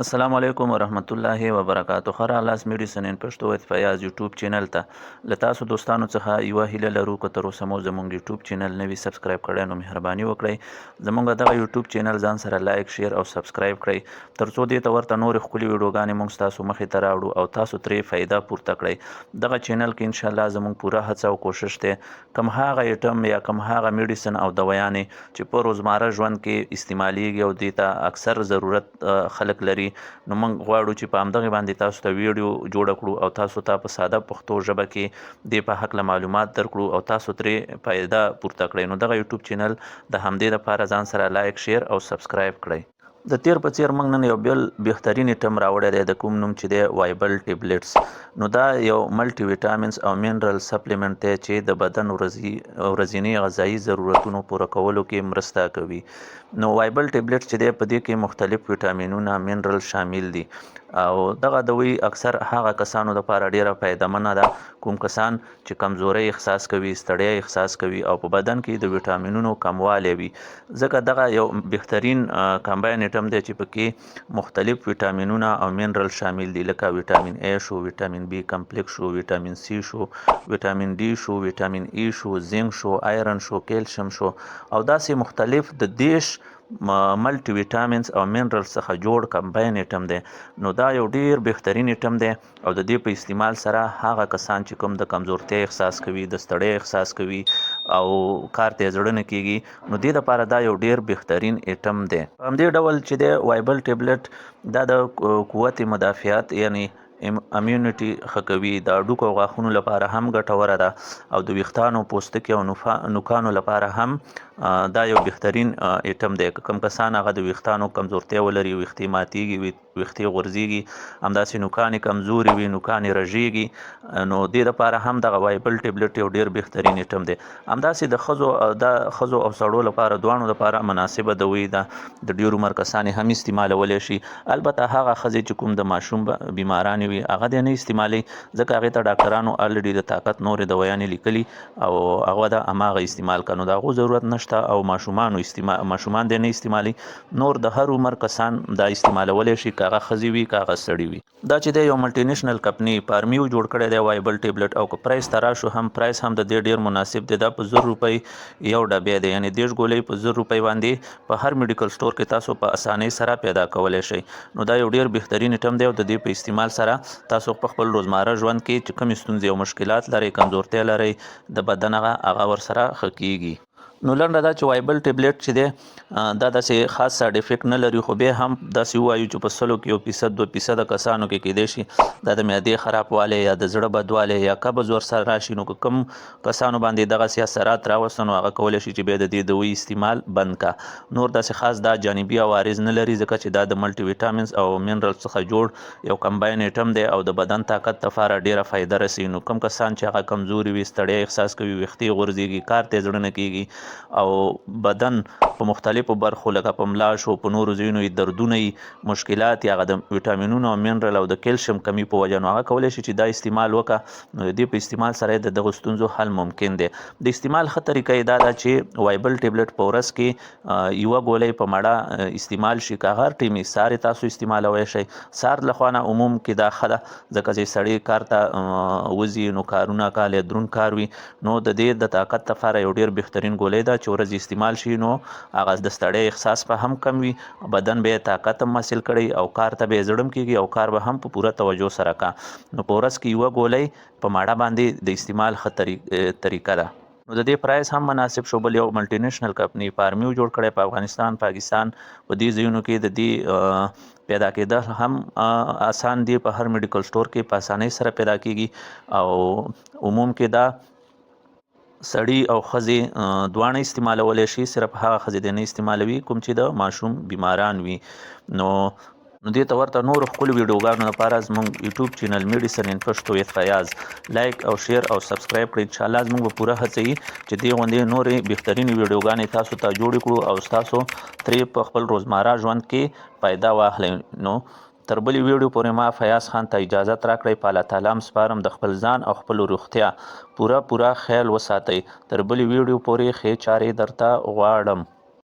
السلام علیکم ورحمت الله وبرکاتو. ښه راغلاست میډیسن ان پښتو ویت فیاض یوټیوب چینل ته. له تاسو دوستانو څخه یوه هیله لرو، که تر اوسه مو زموږ یوټیوب چینل نه وي سبسکرایب کړی، نو مهرباني وکړئ زموږ دغه یوټیوب چینل ځان سره لایک، شیر او سبسکرایب کړئ، ترڅو دې ته ورته نورې ښکلې ویډیوګانې موږ ستاسو مخې ته راوړو او تاسو ترې فایده پورته کړئ. دغه چینل کې انشاءالله زموږ پوره هڅه او کوشش دی، کوم هغه ایټم یا کوم هغه میډیسن او دوایانې چې په روزمره ژوند کې استعمالیږي او دې ته اکثر ضرورت خلک لري، نو موږ غواړو چې په همدغې باندې تاسو ته ویډیو جوړه کړو او تاسو ته په ساده پښتو ژبه کې دې په هکله معلومات درکړو او تاسو ترې فایده پورته کړئ. نو دغه یوټیوب چینل د همدې لپاره ځان سره لایک، شیر او سبسکرایب کړئ. د تیر په څیر موږ نن یو بل بهترین ایټم راوړی دی، د کوم نوم چې دی وایبل ټیبلیټس. نو دا یو ملټي ویټامینز او منرل سپلیمنټ دی چې د بدن ورځینی غذایي ضرورتونو پوره کولو کې مرسته کوي. نو وایبل ټیبلیټ چې دی، په دې کې مختلف ویټامینونه، منرل شامل دي او دغه دوی اکثر هغه کسانو لپاره ډیره فایدهمنه ده کوم کسان چې کمزوري احساس کوي، ستړیا احساس کوي او په بدن کې د ویټامینونو کموالی وي، ځکه دغه یو بهترین کمباین ایټم دی چې پکې مختلف ویټامینونه او منرل شامل دي، لکه ویټامین ای شو، ویټامین بی کمپلیکس شو، ویټامین سی شو، ویټامین ډي شو، ویټامین ای شو، زنک شو، آیرن شو، کیلشیم شو او داسې مختلف د 30 ملټي ویټامینز او منرل څخه جوړ کمباین ایټم دی. نو دا یو ډیر بهترین ایټم دی او د دې په استعمال سره هغه کسان چې کوم د کمزورتیا احساس کوي، د ستړیا احساس کوي او کار ته زړه نه کیږي، نو دې لپاره دا یو ډیر بهترین ایټم دی. په همدې ډول چې دی وایبل ټیبلیټ، دا د قوت مدافعت یعنی امیونټي ښه کوي، د هډوکو او غاښونو لپاره هم ګټوره ده او د ویښتانو، پوستکي او نوکانو لپاره هم دا یو بهترین ایټم دی. که کوم کسان هغه د ویښتانو کمزورتیا ولري، ویښتې ماتیږي، ویښتې غورځیږي، همداسې نوکان یې کمزوري وي، نوکان یې رژیږي، نو دې لپاره هم دغه وایبل ټیبلیټ یو ډیر بهترین ایټم دی. همداسې د ښځو او سړو لپاره، دواړو لپاره مناسبه دوی ده. د ډیر عمر کسان یې هم استعمالولی شي. البته هغه ښځې چې کوم د ماشوم بیمارانې وي، هغه دې نه استعمالوي، ځکه هغې ته ډاکټرانو الریډي د طاقت نورې دوایانې لیکلي او هغه د هماغه استعمال کړه، نو د هغو ضرورت نشته او ماشومان دې نه استعمالوي. نور د هر عمر کسان دا استعمالولی شي، که هغه ښځې وي، که هغه سړي وي. دا چې دی یو ملټي نیشنل کمپني فارمیو جوړ کړی دی وایبل ټیبلیټ او که پرایس ته راشو هم، پرایس هم د دې ډیر مناسب دی. دا په 1000 روپۍ یو ډبی دی، یعنی 30 ګولۍ په 1000 روپۍ باندې په هر میډیکل سټور کې تاسو په اسانۍ سره پیدا کولی شئ. نو دا یو ډیر بهترین ایټم دی او د دې په استعمال سره تاسو په خپل روزمره ژوند کې چې کومې ستونزې او مشکلات لرئ، کمزورتیا لرئ د بدن، هغه ورسره ښه کیږي. نو لنډه دا چې وایبل ټیبلیټ چې دی، دا داسې خاص سایډ افیکټ نه لري، خو بیا هم داسې ووایو چې په 100 کې 1 فیصد، 2 فیصده کسانو کې کیدای شي دا د معدې خرابوالی یا د زړه بدوالی یا قبض ورسره راشي. نو که کوم کسانو باندې دغسې اثرات راوسته، نو هغه کولی شي چې بیا د دې دوی استعمال بند کا. نور داسې خاص دا جانبي عوارض نه لري، ځکه چې دا د ملټي ویټامینز او منرل څخه جوړ یو کمباین ایټم دی او د بدن طاقت لپاره ډیره فایده رسوي. نو کوم کسان چې هغه کمزوري وي، ستړیا احساس کوي، ویښتې غورځېږي، کار ته زړه نه کیږي او بدن په مختلفو برخو لکه په ملا شو، په نورو ځایونو یې دردونه یي، مشکلات یا هغه د ویټامینونو او منرل او د کلشیم کمی په وجه، نو هغه کولی شي چې دا استعمال وکړه. نو د دې په استعمال سره د دغو ستونزو حل ممکن دی. د استعمال ښه طریقه یې دا ده چې وایبل ټیبلیټ په ورځ کې یوه ګولۍ په مړه استعمال شي، که هر ټیم یې سهار تاسو استعمالوی شئ. سهار له خوا نه عموم کې دا ښه ده، ځکه چې سړی کار ته وځي، نو کارونه کاله درون کار وي، نو د دې د طاقت لپاره یو ډیر بهترین ګولۍ ده چې ورځ استعمال شي، نو هغه د ستړیا احساس به هم کم وي، بدن به طاقت هم حاصل کړي او کار ته به زړه هم کیږي او کار به هم په پوره توجه سره کا. نو په ورځ کې یوه ګولۍ په ماړه باندې د استعمال ښه طریقه ده. نو د دې پرایس هم مناسب شو. بل یو ملټي نیشنل کمپني فارمیو جوړ کړی. په افغانستان، پاکستان، په دې ځایونو کې د دې پیدا کېدل هم آسان دي. په هر میډیکل سټور کې په اسانۍ سره پیدا کیږي او عموم کې دا سړی او ښځې دواړه استعمالولی شي. صرف هغه ښځې دې نه استعمالوي کوم چې د ماشوم بیماران وي. نو دې ته ورته نورو ښکلو ویډیوګانو لپاره زموږ یوټیوب چینل میډیسن ان پښتو ویت فیاض لایک او شیر او سبسکرایب کړئ. انشاءالله زموږ به پوره هڅه وي چې دې غوندې نورې بهترینې ویډیوګانې تاسو ته جوړې کړو او تاسو ترې په خپل روزمره ژوند کې فایده واخلئ. نو تر بلې ویډیو پورې ما فیاض خان ته اجازت راکړئ. په الله تعالی مو سپارم. د خپل ځان او خپل روغتیا پوره پوره خیال وساتئ. تر بلې ویډیو پورې ښې چارې درته غواړم.